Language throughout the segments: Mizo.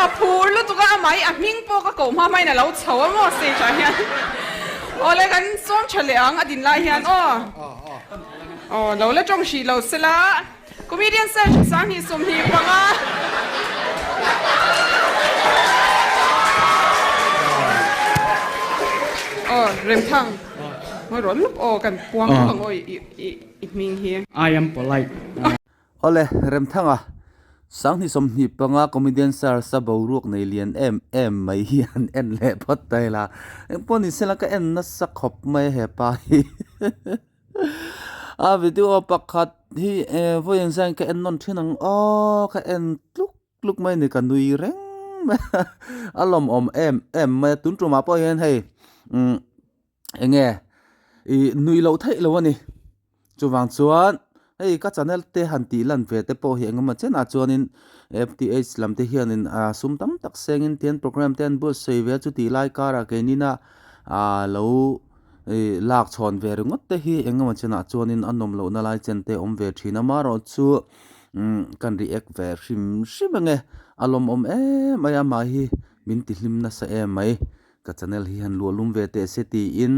Ka phur lutuk a, amah hi a hming pawh ka koh hma hmain a lo chho a maw stage ah hian. Awle kan sawm tha leh ang a din lai hian aw. Aw lo la tawng hrih lo sela. Comedian search 20 25. Aw Remthang ngawi rawh lup aw kan puang lup ang aw i i hming hi. I am polite. Awle Remthanga 2025 Comedian search a boruak nei lian em em mai hi an en leh phawt ta ila. Engpawh ni sela ka en nasa khawp mai a hepa hi. A video pakhat hi eh vawi engzah in ka en nawn thin ang aw ka en tluk tluk mai a ni ka nui reng mai a a lawmawm em em mai a tun tumah pawh hian hei umm eng nge ih nuih loh theih loh a ni chuvang chuan hei ka channel te han tih lan ve te pawh hi eng emaw chenah chuanin F_T_H lam te hianin ah sum tam tak sengin tian programme te an buatsawi ve a chutih lai karah keinina ah lo. Ih lak chhawn ve ringawt te hi eng emaw chenah chuanin a nawm lohna lai chen te a awm ve thin a amaherawh chu umm kan react ve hrim hrim ang e a lawmawm em mai a amah hi min ti hlim nasa em mai ka channel hi han luah lum ve teh se tiin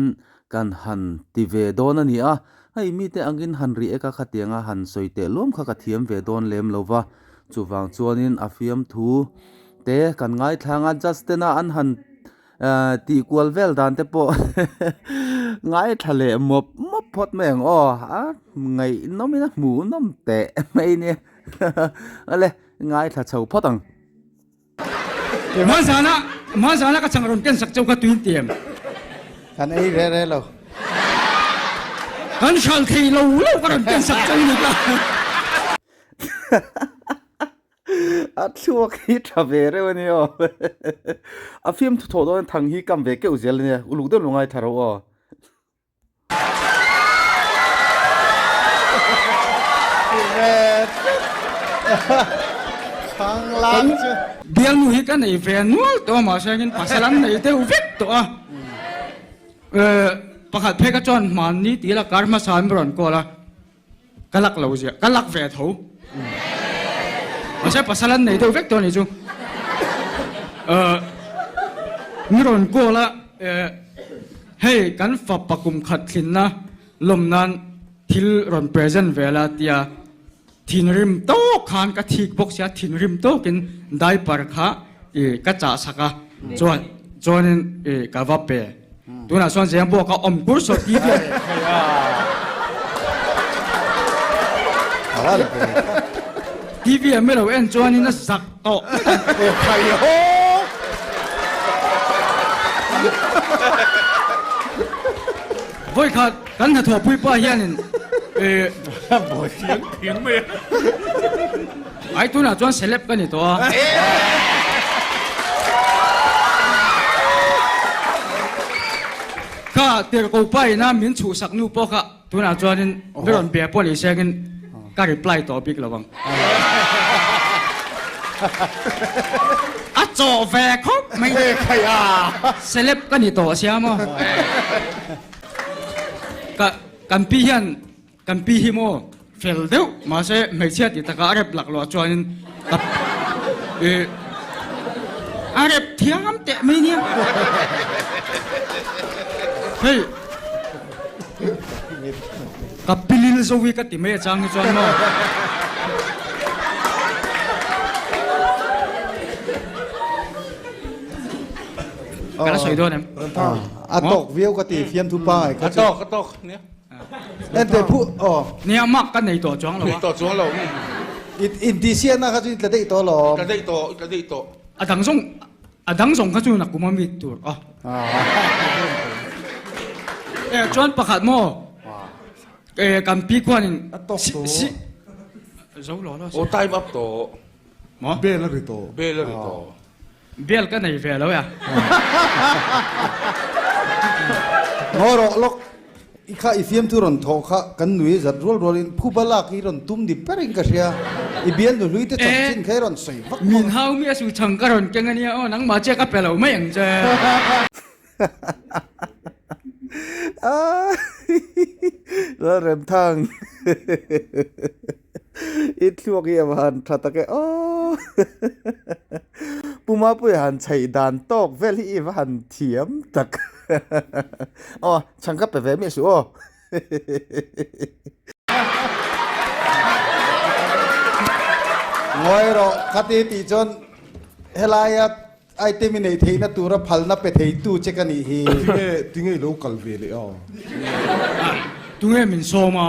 kan han ti ve dawn a ni a hei mite angin han react a khatiang a han sawi teh luam kha ka thiam ve dawn lem lo va chuvang chuanin a fiamthu te kan ngaithlang a just tena an han. Ahh tih kual vel dan te pawh ngaithla leh mawp mawp phawt mai ang aw a ngaihnawm in a hmuhnawm teh mai nia ale ngaithla chho phawt ang. Hmanzana hmanzana ka chang rawn ken sak cheu kha tuin ti em? Kan ei re re lo. Kan hral thei lo lo ka rawn ken sak cheu ni ka. A thluak hi tha ve reuh a ni aw. A film thu thawh dawn thang hi kam ve keuh zel a nia, uluk deuh lo ngai tha ro aw. Bialnu hi ka nei ve nual tawh a mahse hian pasal an nei deuh vek tawh a. Pakhat phei kha chuan hmanni tih la kar hmasa an rawn call a. Ka lak lo ziah, ka lak ve tho. Mahse pasal an nei deuh vek tawh a nih chu. Mi rawn call a, hei kan fapa kum khat thlinna lawm nan thil rawn present ve la tia thinrim tawk khan ka thik bawk sia, thinrim tawkin diaper kha ka chah sak a, chuan chuanin ka va pe. Tunah chuan Zengbuak a awm kur saw TV a reh thei a. TV a milo en chuanin a zak tawh. Vawikhat kan hnathawhpui pa hianin Ai tunah chuan celeb ka ni tawh a. Kha tirhko pa ina min chhuhsak nu pawh kha tunah chuanin mi rawn bia pawh ni sengin ka reply tawh bik lo ang. A chawh ve khawp mai. Celeb ka ni tawh sia maw. Ka kan pi hian Kan pi hi maw fel deuh mahse hmeichhia tih takah a rep lak loh chuanin ka ih a rep thiam teh mai nia. Hei ka pilil zo hi ka ti mai achang hi chuan maw. Ka la sawi dawn em? A tawk viau ka ti fiamthu pangai kha chu. A tawk a tawk nia. Ente phu aw. Nia mak ka nei tawh chuang lo a. Nei tawh chuang lo. In intihsiakna kha chu in tla daih tawh alawm. Tla daih tawh, tla daih tawh. A dang zawng a dang zawng kha chu nakum a mi tur aw. E chuan pakhat maw e kan pi khuanin A tawk tawh. Si zo lo lo. Aw time up tawh. Maw? Bel a ri tawh. Bel a ri tawh. Bel ka nei ve lo ya. Ngaw rawh lawk, i kha i fiamthu rawn thawh kha kan nui zat rual rual in phuba lak hi rawn tum ni ber in ka hria. I bial nu hlui te chanchin kha i rawn sawi vak bawk. Min hau mi a su chhang ka rawn keng ania aw, nangmah chiah ka pe lo mai ang che. Lalremthang i thluak hi a va han tha tak e aw. Mapuia han chheih dan tawk vel hi i va han thiam tak. Aw chhang ka pe ve miah suh aw. Ngawi rawh khati tih chuan helaia item i neih theihna tura phalna pe theitu che ka nih hi. Tinge tinge i lo kal ve leh a? Tunge min sawm a?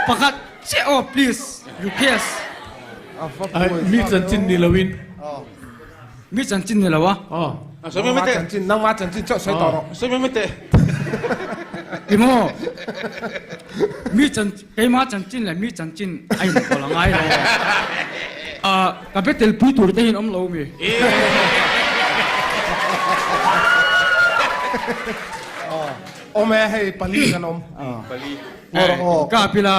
Pakhat chiah aw please request. Mi chanchin ni loin. Mi chanchin ni lo a. Nangma chanchin, nangma chanchin chauh sawi tawh rawh. Sawi mai teh. Emaw mi chan keima chanchin leh mi chanchin a inpawlh a ngai lo. Ka be tel pui tur te hian awm lo mi. Awm e hei pali kan awm. Pali. Ka apil a.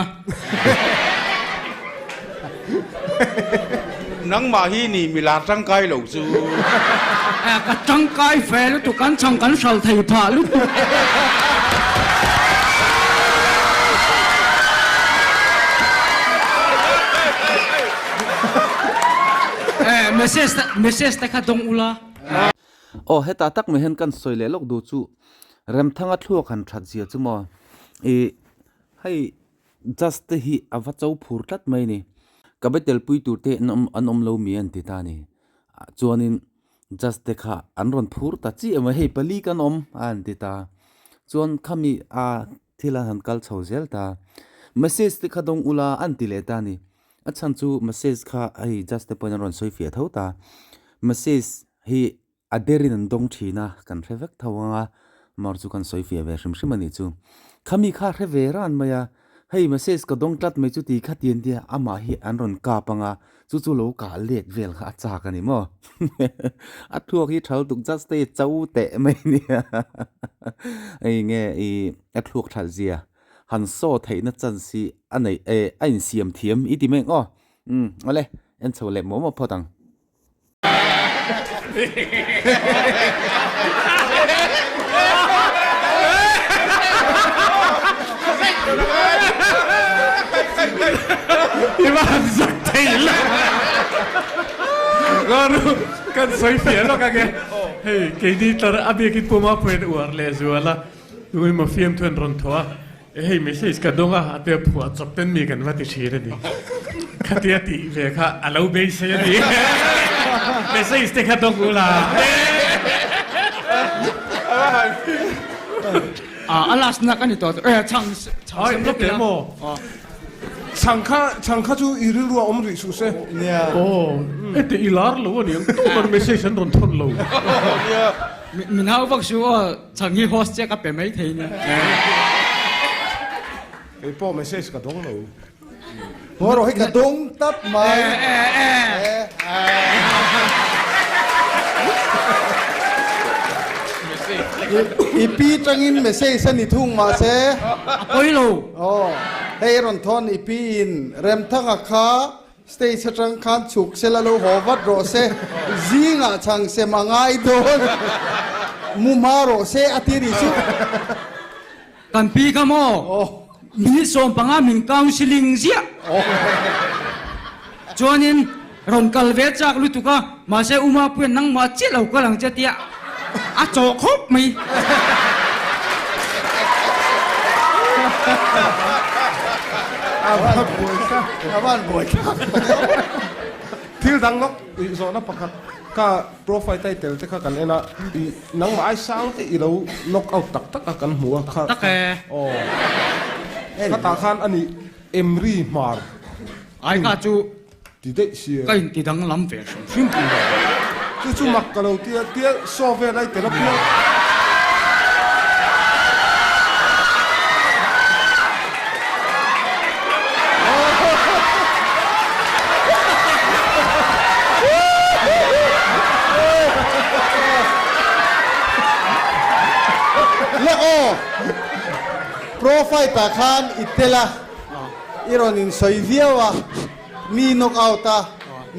Nangmah hi ni milar tangkai lo chu. Ka tangkai ve lutuk kan chhang kan hral thei phah lutuk. Message message te kha dawng ula. Aw heta tak mai hian kan sawi leh lawk duh chu Remthanga thluak han that zia chu maw ih hei Just te hi a va cho phur tlat mai a ni. Ka be telpui tur te an awm an awm lo mi an ti ta a ni. Chuanin Just te kha an rawn phur ta chiah mai hei pali kan awm a an ti ta. Chuan khami a thil a han kal chho zel ta. Message te kha dawng ula an ti leh ta a ni. A chhan chu message kha hei Just te pawhin an rawn sawi fiah tho ta. Message hi A derin an dawng thin a, kan hre vek tho ang a, mar chu kan sawi fiah ve hrim hrim a nih chu. Khami kha hre ve ran mai a, hei message ka dawng tlat mai chu ti kha ti an tia, amah hi an rawn kap ang a, chu chu lo kah let vel kha a chak a ni maw? A thluak hi thal tuk just te cho teh mai a nia, hei nge i a thluak that zia han saw theihna chance hi a neih eh a insiam thiam i ti mai ang aw, umm awle en chho leh muah muah phawt ang. I va han zak thei lo. Rawru kan sawi fiah lawk ange. Hei keini tlar a biakin Pu Mapuia'n uar leh zual a, tungin fiamthu an rawn thaw a. Hei message ka dawng a, a tia phuah chawp ten mi kan va ti thin a ni. Khatia tih ve kha a lo beisei a ni. Message te kha dawng ula. A last na ka ni tawh eh chhang chhang sem lawk ila. Chhang kha chhang kha chu i rilru a awm rih suh se. Nia. Aw, heti i lar lo a ni ang, tuman message an rawn thawn lo. Min hau vak suh aw. Chhang hi host che ka pe mai thei nia. Kei pawh message ka dawng lo. Haw rawh hi ka dawng tlat mai. I pi tangin message a ni thung mahse. A pawi lo. Aw hei rawn thawn i pi in Remthanga kha Stage atang khan chhuk sela lo haw vat rawh se, zingah chhang sem a ngai dawn, mu hma rawh se a ti nih chu. Kan pi kha maw minute 15 min counselling ziah chuanin rawn kal ve chak lutuk a, mahse U Mapuia'n nangmah chiah lo kal ang che tia a chawh khawp mai. A van buai thlak tak em. Thil dang lawk i zawhna pakhat ka profile title te kha kan en a, i nangmah ai sang te i lo knock out tak tak a kan hmu a kha Tak e. Aw. Khatah khan ani Emri Hmar. Ai kha chu Ti daih sia. Ka inti danglam ve hrim hrim. Chu chu mak ka lo tia tia saw vel ai tel a piang. Le aw, profile tah khan i tel a, i rawn insawi viau a. Mi knock out a,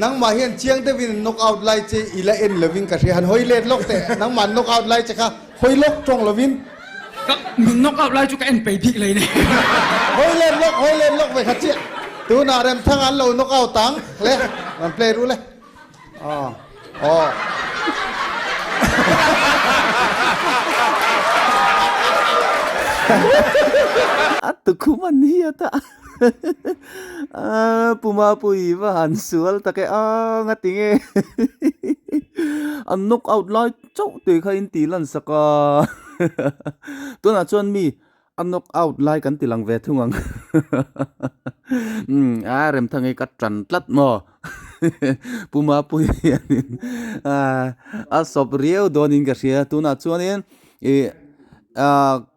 nangmah hian chiang deuhin knock out lai che i la en lovin ka hria, han hawi let lawk teh, nangmah knock out lai che kha hawi lawk tawng lovin. Ka min knock out lai chu ka en peih bik lei nei. Hawi len lawk, hawi len lawk ve kha chiah. Tunah Remthang an lo knock out ang le, rawn play ru le. Aw, aw. A tukhum an hiat a, Pu Mapui va han sual tak e, a ngati nge an knock out lai chauh tih kha in tih lan sak a, tunah chuan mi A knock out lai kan ti lang ve thung ang. Umm a Remthangi ka tan tlat maw. Pu Mapui hianin a sawp riau dawnin ka hria. Tunah chuanin ih ah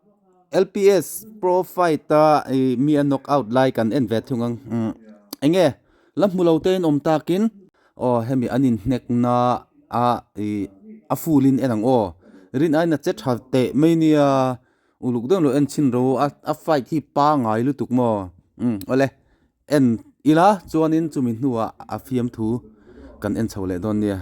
LPS Pro Fight a ih mi a knock out lai kan en ve thung ang. Umm eng nge la hmu lo te in awm takin Aw hemi an inhnek na a ih a full in en ang aw rin aiin a che tha teh mai nia uluk deuh lo en chhin ro a a fight hi pangai lutuk maw umm awle en ila chuanin chumi hnuah a fiamthu kan en chho leh dawn nia.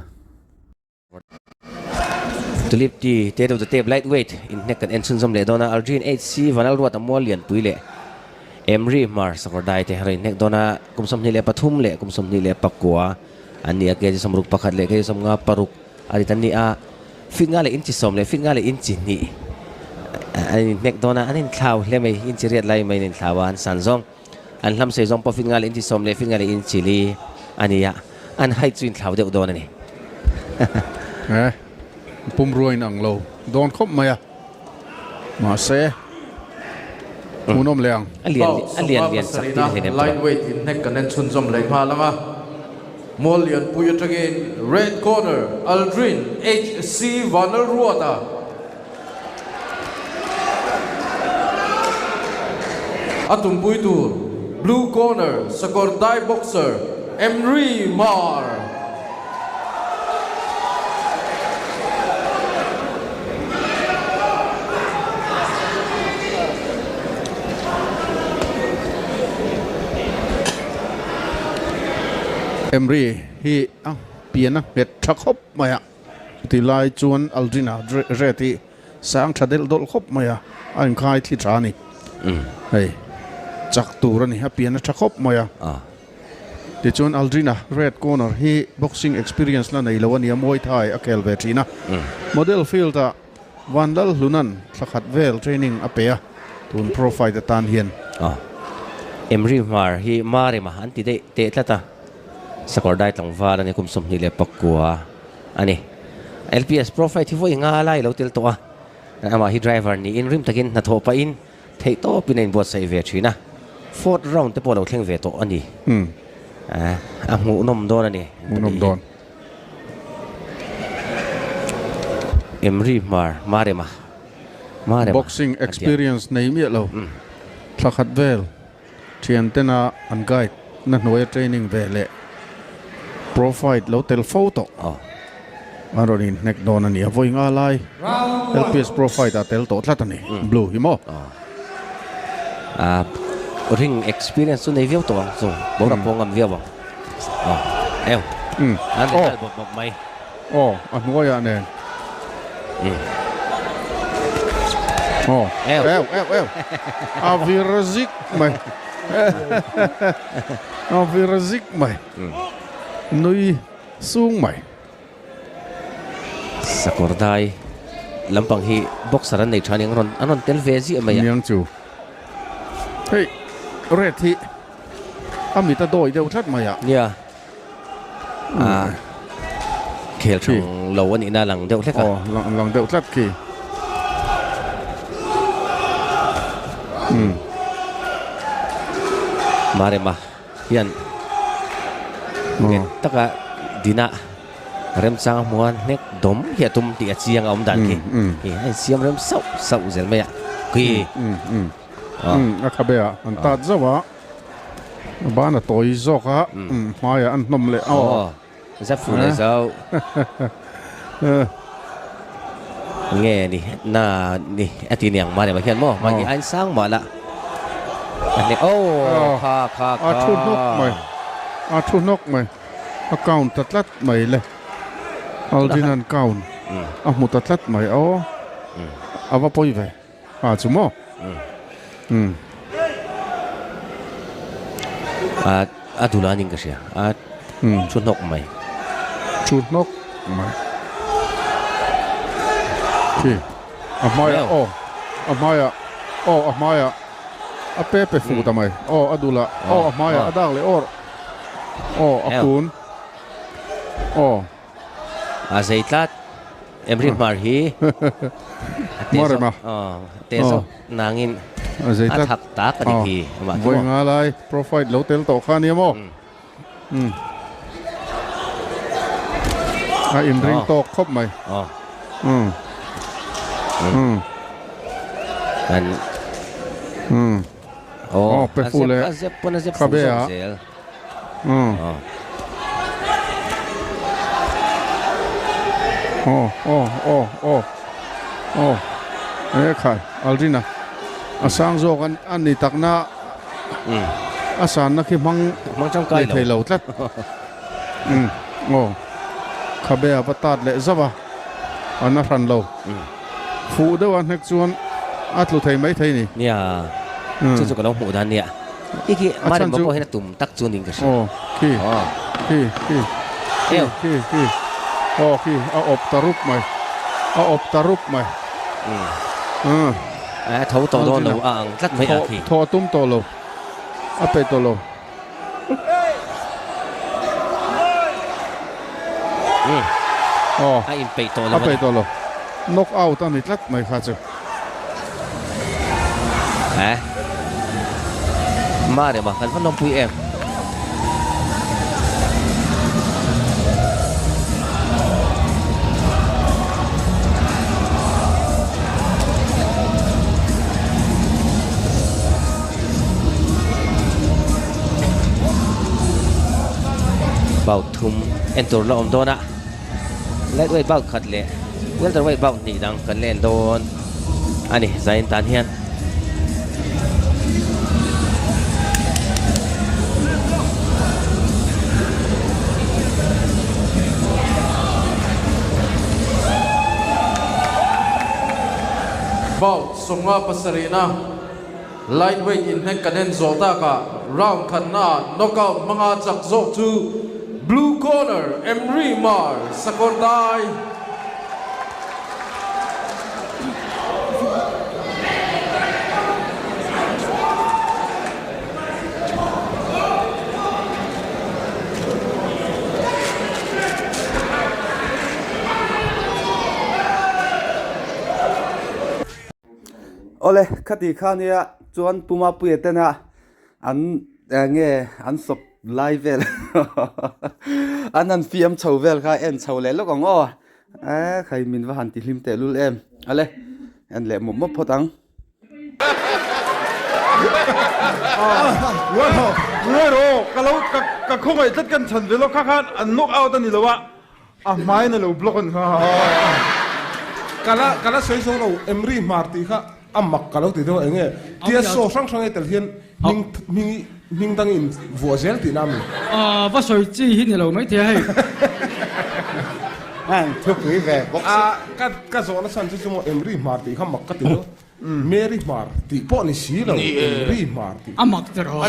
Tulip ti te deuh tape lightweight inhnek kan en chhunzawm leh dawn a, Aldrin HC Vanlalruata mual lianpui leh Emri Hmar Sakawrdai te a rawn inhnek dawn a, kum 23 leh kum 24 an ni a, kg 61 leh kg 56 a rit an ni a, feet nga leh inchi sawm leh feet nga leh inchi hnih an inhnek dawn a, an inthlau hle mai, inchi riat lai mai an inthlau a, an san zawng an hlam sei zawng pawh feet nga leh inchi sawm leh feet nga leh inchi li a ni a. An height chu inthlau deuh dawn a ni. E, pumrua in ang lo dawn khawp mai a, mahse hmuhnawm leh ang. A lian a lian lian chak tih a hleinem tawh. Lightweight inhnek kan en chhunzawm leh nghal ang a, Mual Lianpui atangin Red Corner Aldrin HC Vanlalruata. A tumpui tur Blue Corner Sakawrdai boxer Emry Mar. Emry hi a pian a nghet tha khawp mai a. Ti lai chuan Aldrina red hi sang tha delh dawlh khawp mai a, a inkhai thli tha a ni. Hei chak tur a ni, a pian a tha khawp mai a. Tichuan Aldrina red corner hi boxing experience la nei lo a ni a, Muay Thai a khel ve thin a. Model field ah Vanlal Hlunan thla khat vel training a pe a, tun pro fight atan hian. Emri Hmar hi Marema an ti daih teh tlat a. Sakawrdai tlangval a ni kum 29 a ni. LPS Pro Fight hi vawi nga lai lo tel tawh a, amah hi driver niin rim takin hnathawh pahin theih tawpin a inbuatsaih ve thin a, fourth round te pawh a lo thleng ve tawh a ni. A hmuhnawm dawn a ni. Hmuhnawm dawn. Emri Hmar Marema Marema Boxing experience nei miah lo thla khat vel. Thiantena an guide na hnuaia training ve leh pro fight lo tel fo tawh an rawn inhnek dawn a ni. A vawi nga lai LPS pro fight ah tel tawh tlat a ni. Blue hi maw? Ring experience chu nei viau tawh ang chu. Boruak pawh ngam viau ang. Eo. An ri nghal bawp bawp mai. Aw, a hnuaiah nen. Aw, eu, eu, eu. A vir zik mai. A vir zik mai. Nui sung mai. Sakawrdai lampang hi boxer an nei tha aniang rawn an rawn tel ve ziah mai a. Niang chu. Hei, red hi a mit a dawi deuh tlat mai a. Nia. A khel thang lo a nihna lang deuh hlek a. Aw, lang deuh tlat khi. Marema hian nghet taka dina remchang hmuan hnek dawm hi a tum tih a chiang a awm dan khi. A insiam rem sauh sauh zel mai a. Khi. A khabe ah an tat zauh a. A ban a tawi zawk a, hmaiah an hnawm leh a. Aw, zap fu leh zau. Nge ni, na ni a ti niang mah leh mah hian maw, mahni ain sang mah lah. A hnek, aw, kha, kha, kha. A thu hnawk mai, a thu hnawk mai, a count ta tlat mai le. Aldrin an count a hmu ta tlat mai, aw, a va pawi ve. A chu maw? Umm. A a dul a ning ka hria. A thu hnawk mai. Thu hnawk mai. Khi a hmaiah aw a hmaiah aw a hmaiah a pe pe fuh ta mai. Aw a dulah aw a hmaiah a dak leh awr aw a kun aw. A zei tlat Emri Hmar hi a te zawk aw a te zawk nangin a thak tak a ni khi amah chu maw. Vawi nga lai pro fight lo tel tawh kha ania maw. A inring tawk khawp mai. Aw pe fu leh khabe a. Aw aw aw aw aw e khai Aldrina a sang zawk an a ni takna a sanna khi hmang hmang tangkai lo thei lo tlat um aw khabe a va tat leh zauh a an a hran lo fuh deuh a hnek chuan a tlu thei mai thei ni nia chu chu ka lo hmuh dan nia. Khi khi A Mari chhan chu pawh hian a tum tak chu niin ka hria. Aw khi khi khi khi Eo. khi khi aw khi a awp ta rup mai a awp ta rup mai. Umm. A tho tawh dawn lo a ang tlat mai a khi. Thaw a tum tawh lo a peih tawh lo. Umm. Aw A inpeih tawh lo a a ni. peih tawh lo. Knock out a ni tlat mai kha chu. Eh. Ma rema kan va lawmpui em. Bout thum en tur la awm dawn a. Lightweight bout khat leh welterweight bout hnih dang kan la en dawn a ni zain tan hian. Bout 57na lightweight inhnek kan en zawh takah round khatnaah knockout hmanga chak zawk chu blue corner Emri Mar Sakawrdai. Awle, khati kha nia chuan Pu Mapuia tena an eng nge an sawp lai vel an han fiam chho vel kha en chho leh lawk ang aw e khai min va han ti hlim teh lul em ale en leh mawp mawp phawt ang. Ka lo ka khawngaih tlat kan chhan ve lawk kha khan an knock out a ni lo a. A hmai na lo block an kha. Ka la ka la sawi zo lo Emri hmar tih kha a mak ka lo ti deuh a enge tia saw hrang hrang e tel hian hming hming hming dang in vuah zel tihna a mi. A va sawi chi hi ni lo maithei a hei. An thupui ve bawk si. A ka ka zawhna chhan chu chu maw Emri hmar tih kha mak ka ti deuh Mary hmar tih pawh ni si lo Emri hmar tih. A mak te rawh.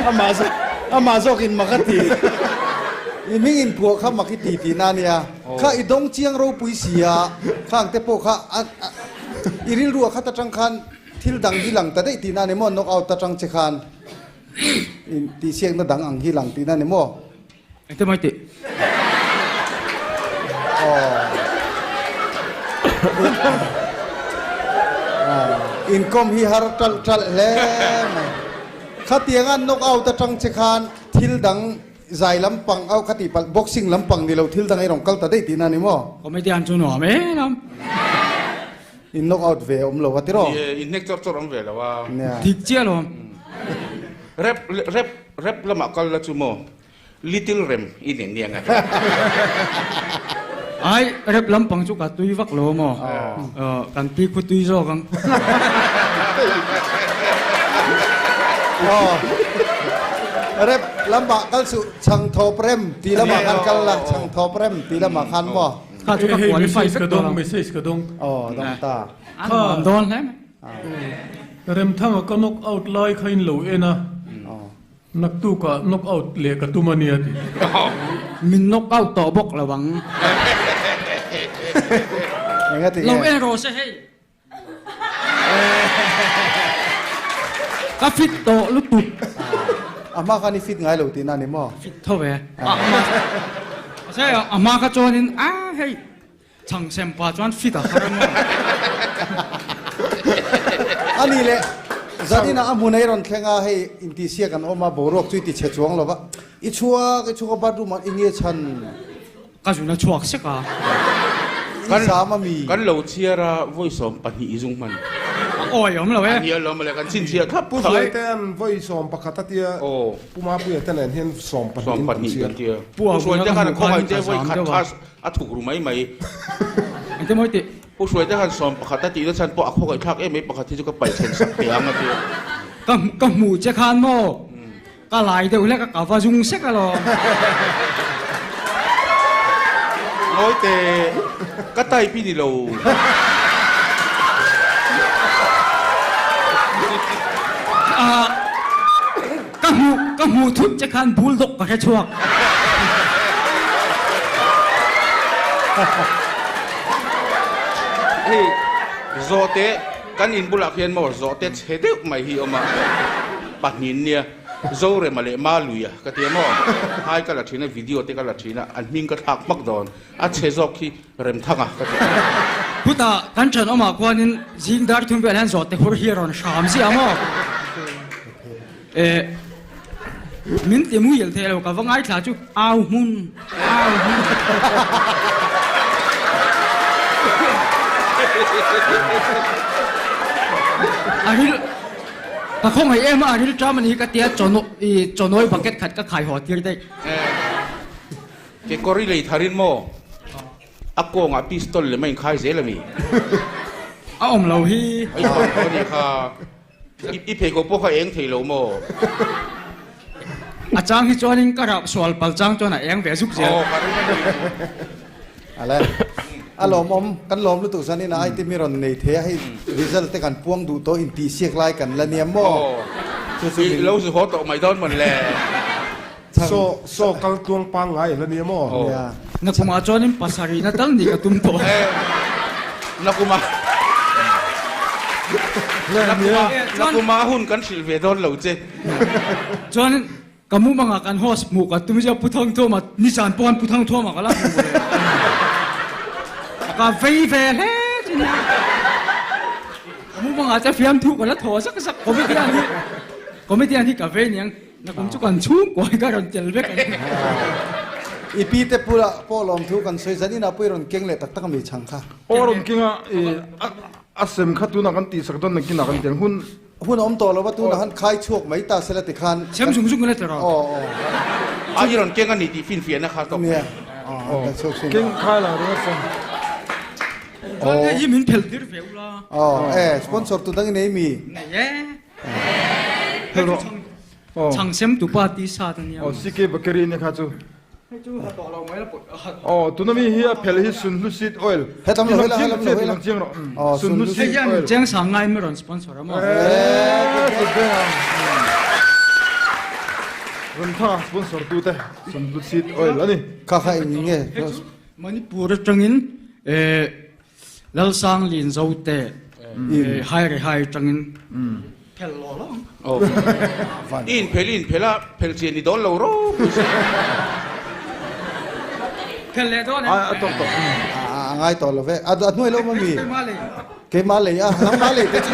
Amah zawk amah zawkin mak a ti. I hming in phuah kha mak i ti tihna a nia. Kha i dawng chiang ropui si a, khang te pawh kha a i rilru a khat atang khan thil dang hi lang ta daih tihna a ni maw knock out atang che khan in tihsiakna dang ang hi lang tihna a ni maw. Engte mai tih? Inkawm hi har ṭalh ṭalh hle mai. Khatianga knock out aṭang che khan thil dang zai lampang au kha tih palh boxing lampang ni lo thil dang ei rawn kal ta daih tihna a ni maw? Comedian chu nuam em a. In knock out ve awm lo a tiraw? Ni e, inhnek chawr chawr awm ve lo a. Dik chiah lo. Rap rap rap lamah kal la chu maw? Little rem i nen nia ngai. Ai, rep lampang chu ka tui vak lo maw? Kan pi khu tui zawk ang. Aw, rep lamah kal suh, chhang thawp rem tih lamah khan kal la, chhang thawp rem tih lamah khan maw? Kha chu ka qualify vek dawn ang. Message ka dawng. Aw dawng ta. A nuam dawn hle mai. Remthanga ka knock out lai kha in lo en a. Naktukah knock out leh ka tum a nia ti. Min knock out tawh bawk lo ang. Lo en rawh se hei. Ka fit tawh lutuk. A hma khan i fit ngai lo tihna a ni maw? Fit tho ve. Mahse a hma kha chuanin a hei chhang sem pa chuan fit a har a maw? A ni le, zaninah a hmun ei rawn thleng a, hei intihsiak an awm a, boruak chu i ti chhe chuang lo va, i chhuak i chhuak a bathroom ah i nge chhan? Ka zun a chhuak sek a. I zam a mi? Kan lo chhiar a, vawi 12 i zung hman. A awi awm lo e. A ni alawm le, kan chhinchhiah thlap Pu thlap. Zuaite an vawi 11 a tia, Pu Mapuia te nen hian 12 in kan chhiar. 12 kan tia. Pu Pu Avuia Hruaite ka khan a hmuh khan khawngaih ka che vawi zam khat deuh a. kha a thuk ru mai mai. Engte mawi tih? Pu Hruaite khan 11 a tih na chhan pawh a khawngaih thlak em mai pakhat hi chu ka paih chhen sak teh ang a tia. Ka ka hmuh che khan maw? Ka lai deuh hlek a, ka va zung sek alawm. Ngawi teh, ka type i ni lo. Ah, ka hmuh, ka hmuh thut che khan bulldog ka hre chhuak. Hei, zawhte, kan in bulah khian maw zawhte chhe deuh mai hi a awm a, pahnin nia. Zorema leh Maluia ka ti a maw? Hai ka la thin a, video te ka la thin a, an hming ka thlak hmak dawn. A chhe zawk hi Remthanga ka ti. Chutah kan thenawmah khuanin zing dar thum velah hian zawhte hur hi a rawn hram ziah a maw? Eh, min ti muhil thei lo, ka va ngaithla chu au hmun, au hmun. A ril. Ka khawngaih em a, a ril ṭam a ni hi ka tia chaw i chawnawi bucket khat ka khai haw tir daih. Kekawr i lei tharin maw? A kawngah pistol lem a inkhai zel a mi? A awm lo hi. A awm lo a nih kha. I pheikhawk pawh kha eng thei lo maw? A chang hi chuanin ka rap sual pal chang chuan a eng ve zuk zel. Aw ka ring a ni. Ale. A lawmawm, kan lawm lutuk zan in a item hi rawn nei thei a, hei result te kan puang duh tawh intihsiak lai kan la nia maw? Chu chu min. Lo zu haw tawh mai dawn mawn le. Saw saw kal tluang pangngai la nia maw? Nia. Nakumah chuanin pasarihna tal nih ka tum tawh. Nakumah Nakumah Nakumah hun kan hrilh ve dawn lo che. Chuan Ka mumangah kan host hmuh ka tum zia Pu Thangthuama nizan pawh khan Pu Thangthuama ka la hmu ve. Ka vei ve hle chu nia. Ka mumangah chuan fiamthu ka la thaw zak zak comedian hi comedian hi ka vei niang nakum chu kan chhungkua hi ka rawn tel vek ang. I pi te pula pawh lawmthu kan sawi zan inah pawh i rawn keng leh tak tak a mi chhang kha. Aw rawn keng a i a sem kha tunah kan tihsak dawn nakinah kan ti ang hun. Hun a awm tawh lo va, tunah khan khai chhuak mai ta sela tikhan. Sem zung zung ila tiraw? Aw aw. A i rawn keng a ni tih finfiahna kha tawk. Nia. Aw kan chhuak sin. Keng khai lang ringa sem. Chuan hei hi min phel tir ve ula. Aw e sponsor tu dang i nei mi? Nei e. Hei chu chhang sem tu pa ti sat a nia. Aw CK Bakery nia kha chu. Hei chu ha tawh lo mai la pawh ha. Aw tuna mi hi a phel hi Sunhlu seed oil. Hetam lo hela helam lo hela. Chiang rawh. Sunhlu seed oil. Hei hian cheng sang ngai mi rawn sponsor a maw? Eee Rawn tha sponsor tu te Sunhlu seed oil a ni. Kha kha eng nge? Hei chu Manipur atangin eh Lalsang Lin Zote hai re hai atangin phel lo lo ang. I inphel i inphel a, phel chian i dawn lo ropui si. Phel leh dawn em? A tawk tawh. A ngai tawh lo ve. A hnuai lo maw mi? Keimah lei. Keimah lei a, nangmah lei te chu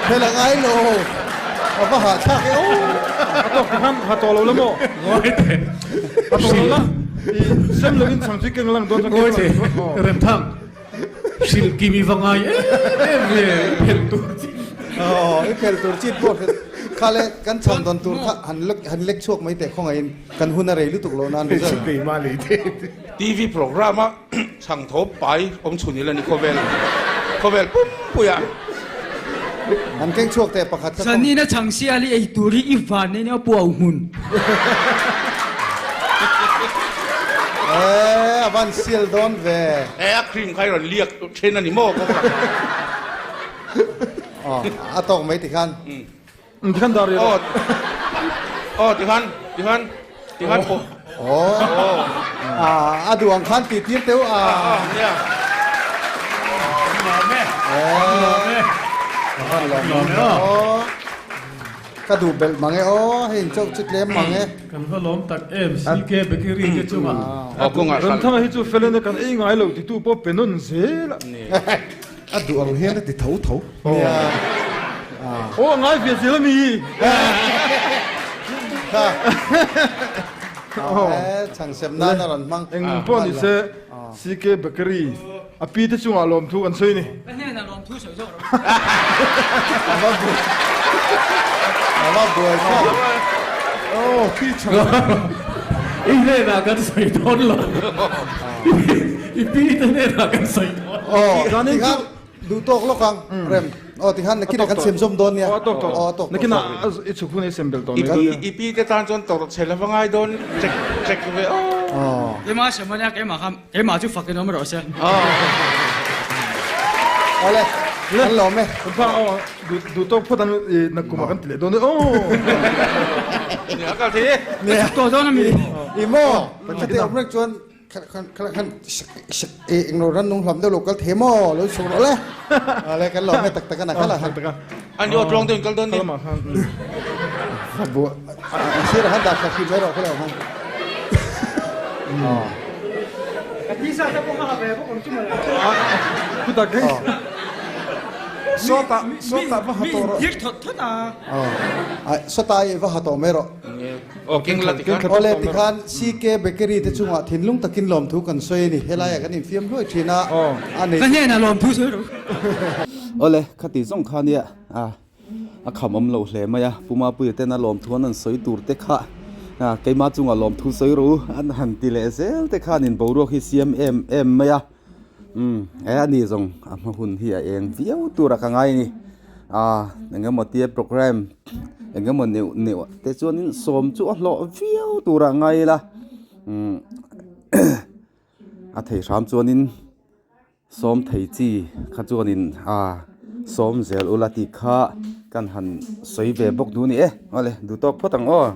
phel a ngai lo. A va hahthlak e aw. A tawk ti khan ha tawh lo la maw? Ngawi teh. Ha tawh lo la. I sem lo in chhang chu keng lang dawn chuan Ngawi teh. Remthang. Hrilh kim i va ngai em em ve i phelh tur chi. Aw i phelh tur chi pawh hrilh kha le kan chhan dawn tur kha han lek han lek chhuak mai teh khawngaihin kan hun a rei lutuk lo nan result. Keimah lei te. TV program a chhang tho pai awm chhun ila ni khawvel khawvel pum pui a. An keng chhuak teh pakhat kha. Zanina chhang sial i ei tur hi i van nei nia pu au hmun. Eh, a van sial dawn ve. Eh, a cream kha i rawn liak then a ni maw kawng lakah. Aw, a tawk mai tikhan. Tikhan dar riat. Aw, aw tikhan, tikhan, tikhan pawh. Aw, a duh ang khan tih tir teuh a. Nia. Lawm e. Lawm e. Lawm e aw. Ka duh belh mang e aw, hei in chauh chu tlem mang e. Kan va lawm tak em, CK Bakery te chungah. Aw kawngah hral. Remthanga hi chu felena kan ei ngai lo titu pawh pe nawn zel a. A duh ang hian a ti tho tho. Nia. Aw a ngai ve zel a mi. Kha. Aw chhang sem nan a rawn hmang. Eng pawh ni se CK Bakery a pi te chungah lawmthu kan sawi ni. Ka hnenah lawmthu sawi zawk rawh. A va buai thlak. Aw pi chhang. I hnenah kan sawi dawn lo. I pi te hnenah kan sawi dawn. Aw tikhan duh tawk lawk ang Rem. Aw tikhan nakinah kan sem zawm dawn nia. Aw a tawk tawh. Aw a tawk tawh. Nakinah i chhuk hun i sem belh tawh mai dawn nia. I pi te tan chuan tawrh chhe la va ngai dawn chek chek ve aw. Keimah sem a nia keimah kha keimah chu fakin awm rawh se. Awle kan lawm e. Kan phang aw duh tawk phawt an nakkumah kan ti leh dawn e aw. Nia kal thei e. Ka chhuk tawh dawn a mi. I maw khati awm reng chuan Kha khan eng lo ran nung hlam deuh lo kal thei maw lo chhuk rawh le. Ale kan lawm e tak tak a na kha la han. An aw tlawng deuh in kal dawn ni. Bu sir han dah kha khi mai rawh kha lo han. Ka tisa te pawh kha ha ve bawk ang chu mawle. Khutak hei. Sawtah sawtah va ha tawh rawh. Mi inthir thawt thawt a. Sawtah i va ha tawh mai rawh. Aw keng la tikhan. Awle tikhan CK Bakery te chungah thinlung takin lawmthu kan sawi a ni. Helaiah kan infiam hluai thin a, a nei. Ka hnenah lawmthu sawi rawh. Awle khati zawng kha nia a a kham awm lo hle mai a, Pu Mapuia tena lawmthu an han sawi tur te kha keima chungah lawmthu sawi rawh u an han ti leh zel te khan in boruak hi siam em em mai a, umm he a ni zawng a hma hun hi a eng viau tur a ka ngai a ni. Ah eng emaw tia programme eng emaw neuh neuh te chuanin sawm chu a hlawh viau turah ngai ila umm a thei hram chuanin sawm thei chi kha chuanin ah sawm zel ula tih kha kan han sawi ve bawk duh a ni e awle duh tawk phawt ang aw.